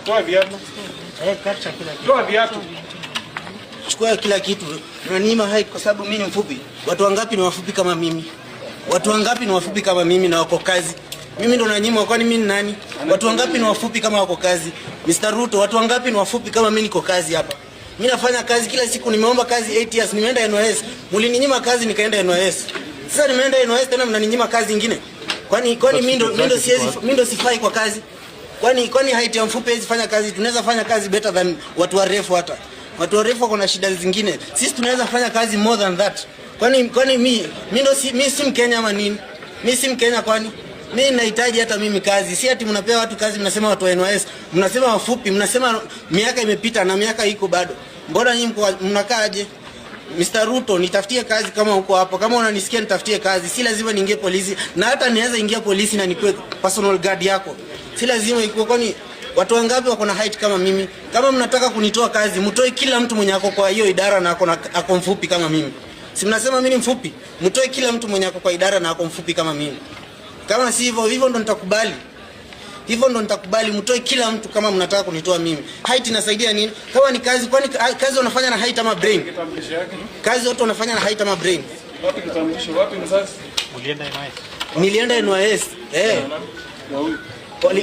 Toa viatu. Eh, capture kila kitu. Toa viatu. Chukua kila kitu. Unaninyima height kwa sababu mimi ni mfupi. Watu wangapi ni wafupi kama mimi? Watu wangapi ni wafupi kama mimi na wako kazi? Mimi ndo nanyimwa, kwani mimi ni nani? Watu wangapi ni wafupi kama wako kazi? Mr. Ruto, watu wangapi ni wafupi kama mimi niko kazi hapa? Mimi nafanya kazi kila siku, nimeomba kazi 8 years, nimeenda NYS. Mlininyima kazi, nikaenda NYS. Sasa nimeenda NYS tena mnaninyima kazi nyingine. Kwani mimi ndo siwezi, mimi ndo sifai kwa kazi? Kwani height ya mfupi haiwezi fanya kazi? Tunaweza fanya kazi better than watu warefu hata. Watu warefu wako na shida zingine. Sisi tunaweza fanya kazi more than that. Kwani mi si Mkenya ama nini? Mi si Mkenya kwani? Mi nahitaji hata mimi kazi. Si ati mnapea watu kazi, mnasema watu wa NYS, mnasema wafupi, mnasema miaka imepita na miaka iko bado. Mbona nyinyi mnakaaje? Mr. Ruto, nitafutie kazi kama uko hapo. Kama unanisikia, nitafutie kazi. Si lazima niingie polisi, na hata niweza ingia polisi na nikuwe personal guard yako. Si lazima ikuwe, kwani watu wangapi wako na height kama mimi? Kama mnataka kunitoa kazi, mtoe kila mtu mwenye ako kwa hiyo idara na ako mfupi kama mimi. Si mnasema mimi ni mfupi? Mtoe kila mtu mwenye ako kwa idara na ako mfupi kama mimi. Kama si hivyo, hivyo ndo nitakubali. Hivyo ndo nitakubali, mtoe kila mtu kama mnataka kunitoa mimi. Height inasaidia nini? Kama ni kazi, kwani kazi wanafanya na height ama brain? Kitambulisho yake. Kazi watu wanafanya na height ama brain? Wapi kitambulisho? Wapi mzazi? Ulienda NYS? Nilienda NYS. Eh. Ya huyu.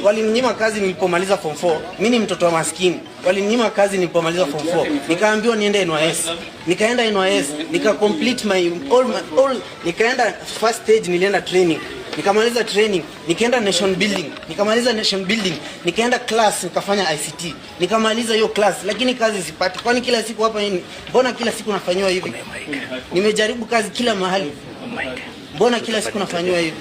Walininyima kazi nilipomaliza form 4. Mimi ni mtoto wa maskini. Walininyima kazi nilipomaliza form 4. Nikaambiwa niende NYS. Nikaenda NYS, nika complete my all, nikaenda first stage, nilienda training. Nikamaliza training, nikaenda nation building. Nikamaliza nation building, nikaenda class, nikafanya ICT. Nikamaliza hiyo class, lakini kazi sipati. Kwani kila siku hapa nini? Mbona kila siku nafanywa hivi? Nimejaribu kazi kila mahali. Mbona kila siku nafanywa hivi?